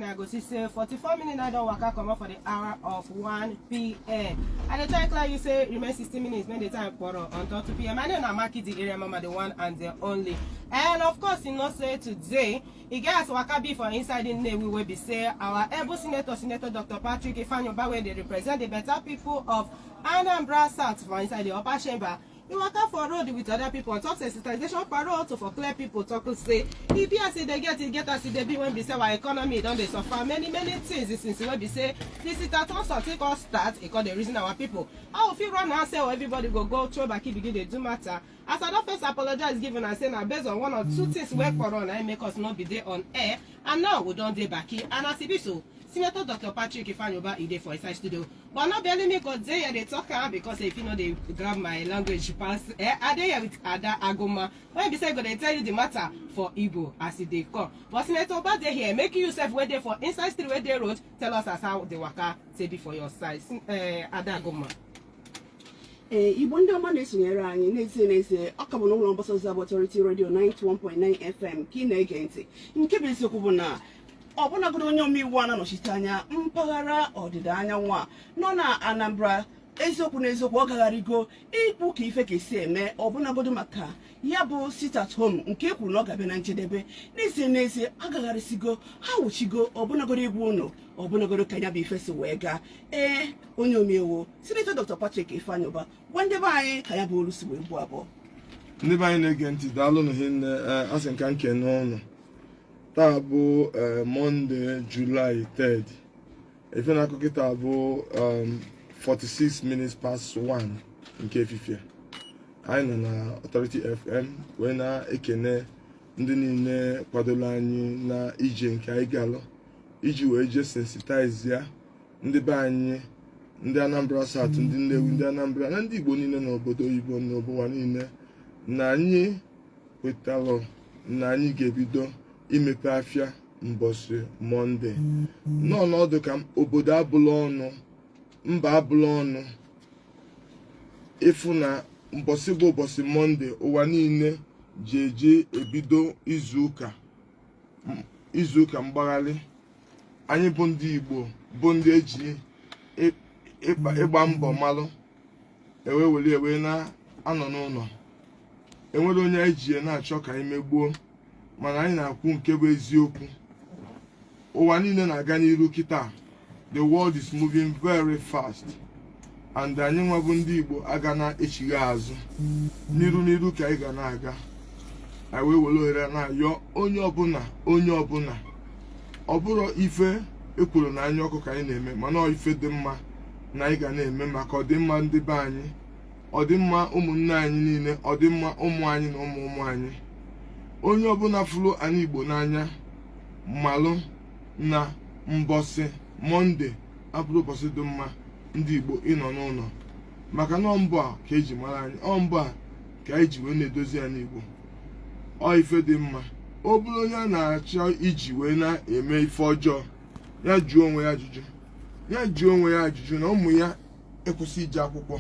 I go see say 44 minutes I don waka comot for the hour of 1 p.m. I dey try clear you say remain 60 minutes when the time kpọrọ on top 2 p.m. I know na Maki, the area mama, the one and the only. And of course, you know say today e get as waka be for inside Nnewi wey be say our able senator, Senator Dr. Patrick Ifeanyi Ubah, wey dey represent the better people of Anambra South for inside the upper chamber. E waka for road with other people on top sensitization parole to for clear people, talk say e be as e dey get, e get as e dey be when be say our economy don dey suffer many many things since wey be say the sit-at-home something come start. E come dey reason our people how we fit run am say, oh, everybody go go throw back, begin dey do matter. As I don first apologize give una say na based on one or two things wey kpọrọ na im make us no be dey on air, and now we don dey back. And as e be so, Senator Dr. Patrick Ifeanyi Ubah, e dey for inside studio, but no be only me go dey here dey talk am, because if you no dey grab my language pass, eh, I dey here with Ada Agoma wey be say go dey tell you the matter for Igbo as e dey come. But Senator Ubah dey here. Make you sef wey dey for inside street, wey dey road, tell us as how the waka take be for your side. Eh, Ada Agoma. Ee, Igbo ndị ọma na-esonyere anyị, n'ezie n'ezie, ọ ka bụ n'ụlọ mgbasa ozi bụ Authority Radio 91.9 FM ka ị na-ege ntị. Nke bụ eziokwu bụ na ọbụnagoro onye omeiwu a na-anọchite anya mpaghara ọdịda anyanwụ a nọ na Anambra, eziokwu na eziokwu, ọ gagharịgo ikwu ka ife ka esi eme, ọbụnagodo maka ya bụ sit at home nke e kwuru na ọ ga-abịa na njedebe. N'ezie n'ezie, agagharịsigo ha, wụchigo, ọbụnagoro igwe ụnụ, ọbụnagoro ka ya bụ ife si wee gaa. Ee, onye omeiwu Senator Dr. Patrick Ifeanyi Ubah, gwa ndị be anyị ka ya bụ olu si wee gbuo abụọ. Ndị be anyị na-ege ntị, daalụ hinne. Asị nka nke n'ụlọ taa bụ Monday, July 3rd. Efe na-akụ kịta bụ 46 minutes past 1 nke efifie. Anyị nọ na Authority FM wee na-ekene ndị niile kwadola anyị na ije nke anyị galụ iji wee jee sensitize ya ndị be anyị, ndị Anambra South, ndị Nnewi, ndị Anambra na ndị Igbo niile n'obodo oyibo n'ụwa niile, na anyị kwetalụ na anyị ga-ebido imepe afịa mbọsị Monday. N'ọnọdụ ka obodo abụla ọnụ, mba abụla ọnụ, ịfụ na mbọsị bụ ụbọchị Monday ụwa niile ji eje ebido izuụka, izuụka mgbagharị. Anyị bụ ndị Igbo bụ ndị eji ịgba mbọ malụ ewe were ewe na-anọ n'ụlọ. Enwere onye anyị ji na-achọ ka anyị megbuo, mana anyị na-akwụ nke bụ eziokwu. Ụwa niile na-aga n'iru kịta. The world is moving very fast, and anyị nwa bụ ndị Igbo aga na-echigha azụ. N'iru n'iru ka anyị ga na-aga. Anyị wee were ohere na-ayọ onye ọbụla, onye ọbụla, ọ bụrụ ife ekwuru na anya ọkụ ka anyị na-eme, mana ọ ife dị mma na anyị ga na-eme maka ọdịmma ndị be anyị, ọdịmma ụmụnne anyị niile, ọdịmma ụmụ anyị na ụmụ ụmụ anyị. Onye ọbụla fụrụ anyị Igbo n'anya malụ na mbọsị Monday abụrụ ụbọchị dị mma ndị Igbo ịnọ n'ụlọ, maka na ọ mbọ a ka eji mara anyị, ọ mbọ a ka anyị ji wee na-edozi anyị Igbo. Ọ ife dị mma, ọ bụrụ onye a na-achọ iji wee na-eme ife ọjọọ, ya jụọ onwe ya ajụjụ, ya jụọ onwe ya ajụjụ na ụmụ ya ekwesị ije akwụkwọ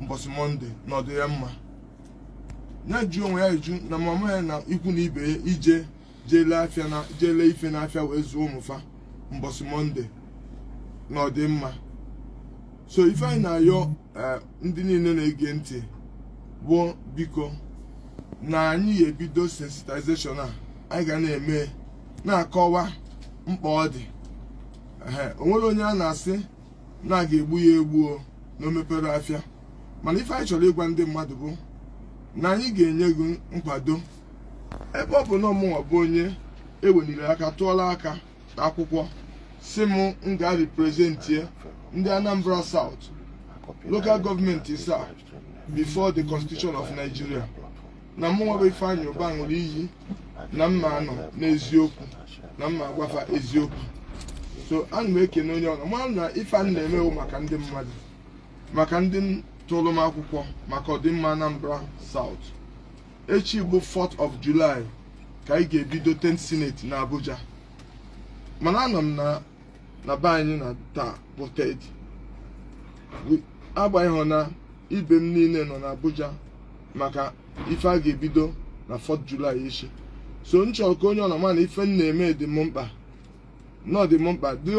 mbọsị Monday na ọ dị ya mma. Ya jụọ onwe ya ajụjụ na mama ya na ikwu na ibe ya ije jee lee afịa na jee lee ife n'afịa wee zụọ ụmụfa mbọsị Monday na ọ dị mma. So ife anyị na-ayọ ndị niile na-ege ntị bụ, biko, na anyị ga-ebido sensitization a anyị ga na-eme na-akọwa mkpa ọ dị. Ehe, o nwere onye a na-asị na a ga-egbu ya egbuo na o mepere afịa, mana ife anyị chọrọ ịgwa ndị mmadụ bụ na anyị ga-enye gị nkwado, ebe ọ bụ na ọmụnwa bụ onye eweliri aka tụọla aka n'akwụkwọ si m m ga-representie ndị Anambra South local government isaa before the Constitution of Nigeria, na mụnwa bụ Ifeanyị Ụba ṅụrụ iyi na mma anọ n'eziokwu, na mma agwafa eziokwu. So ana m ekene onye ọna mara na ife a na-emewo maka ndị mmadụ, maka ndị tụrụ m akwụkwọ, maka ọdịmma Anambra South. Echi bụ 4th of July ka anyị ga-ebido 10th Senate na Abuja, mana anọ m na be anyị na taa bụ 3rd. Agbanyeghị na ibe m niile nọ na Abuja maka ife a ga-ebido na 4th July echi, so m chọrọ ka onye ọ na-ama na ife m na-eme dị m mkpa. Na ọ dị m mkpa, dị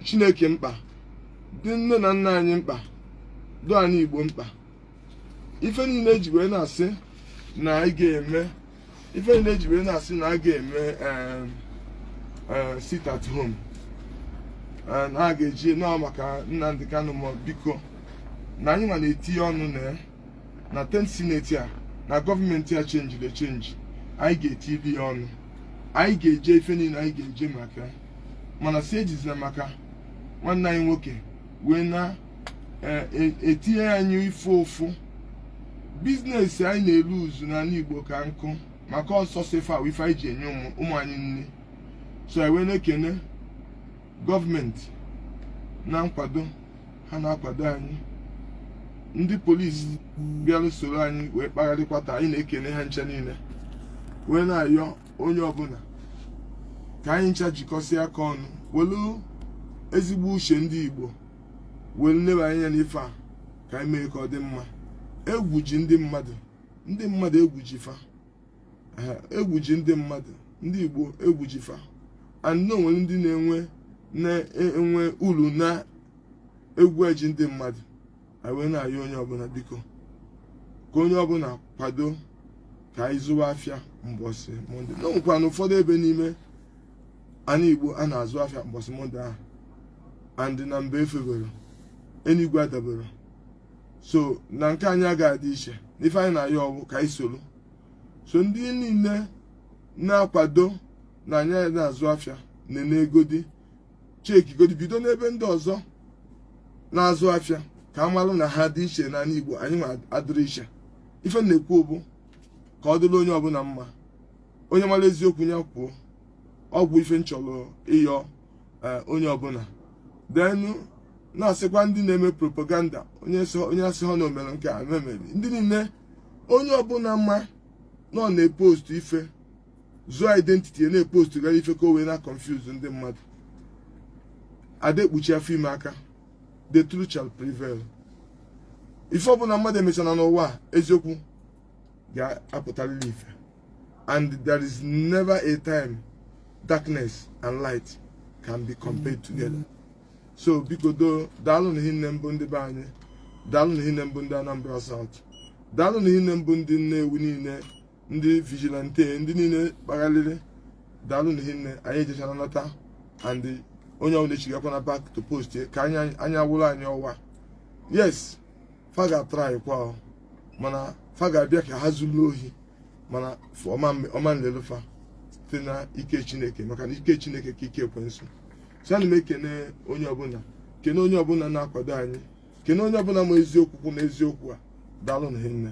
Chineke mkpa, dị nne na nna anyị mkpa, dị anyị Igbo mkpa. Ife niile eji wee na-asị na anyị ga-eme, ife niile eji wee na-asị na a ga-eme sit at home, na a ga-eji nọọ maka Nnamdi Kanu, ma biko na anyị nwa na-etinye ọnụ na ya na 10th Senate a na gọọmenti a chenjiri echenji. Anyị ga-etiri ya ọnụ, anyị ga-eje ife niile anyị ga-eje maka ya. Mana si ejizina maka nwanne anyị nwoke wee na etinye anyị ife ụfụ. Business anyị na-elu uzu n'ala Igbo ka nkụ maka ọsọsọ ife ahụ, ife anyị ji enye ụmụ anyị nri. So anyị wee na-ekene gọọmenti na nkwado ha na-akwado anyị. Ndị polisi bịara soro anyị wee kpagharịkwata, anyị na-ekene ha ncha niile, wee na-ayọ onye ọbụla ka anyị ncha jikọsịa aka ọnụ, welu ezigbo uche ndị Igbo wee leba anya n'ife a, ka anyị mee ka ọ dị mma. Egwu ji ndị mmadụ, ndị mmadụ egwu ji fa. Egwu ji ndị mmadụ, ndị Igbo egwu ji fa. And na onwere ndị na-enwe uru na egwu eji ndị mmadụ. Anyị wee na-ayọ onye ọbụla, biko, ka onye ọbụla kwado ka anyị zụwa afịa mbọsị Monday. Na onwekwa na ụfọdụ ebe n'ime ana Igbo a na-azụ afịa mbọsị Monday ahụ, and na mba efebere enigwe adabere. So na nke anyị agaghị adị iche n'ife anyị na-ayọ ọwụ ka anyị soro. So ndị niile na-akwado na anyị na-azụ afịa na-ene egodi chekigodi, bido n'ebe ndị ọzọ na-azụ afịa ka a malụ na ha dị iche n'ala Igbo. Anyị nwa adịrị iche. Ife m na-ekwu bụ ka ọ dịrị onye ọbụla mma. Onye mara eziokwu ya kwuo. Ọgwụ ife m chọrọ ịyọ onye ọbụla denu, na-asịkwa ndị na-eme propaganda, onye asị ha na o mere nke a memere, ndị niile, onye ọbụla mma nọ na-epost ife zụọ identity ya, na-epost gara ife ka o wee na confuse ndị mmadụ, ada ekpuchi afọ ime aka. The truth shall prevail. Ife ọbụla mmadụ emechara n'ụwa a, eziokwu ga-apụtarịrị ife. And there is never a time darkness and light can be compared together. So biko do, daalụ na hinne mbụ ndị be anyị, daalụ na hinne mbụ ndị Anambra South, daalụ na hinne mbụ ndị Nnewi niile, ndị vigilante, ndị niile kpagharịrị, daalụ na hinne. Anyị ejechara nata, and onye ọbụla echigakwana back to post ka anya wụrụ anyị ọwa. Yes, fa ga-atry kwa o, mana fa ga-abịa ka ha zuru ohi, mana ọma nlelufa site na ike Chineke, maka na ike Chineke ka ike ekwensu. So ana m ekene onye ọbụla, kene onye ọbụla na-akwado anyị, kene onye ọbụla ma eziokwu kwụ na eziokwu a. Daalụ na hinne.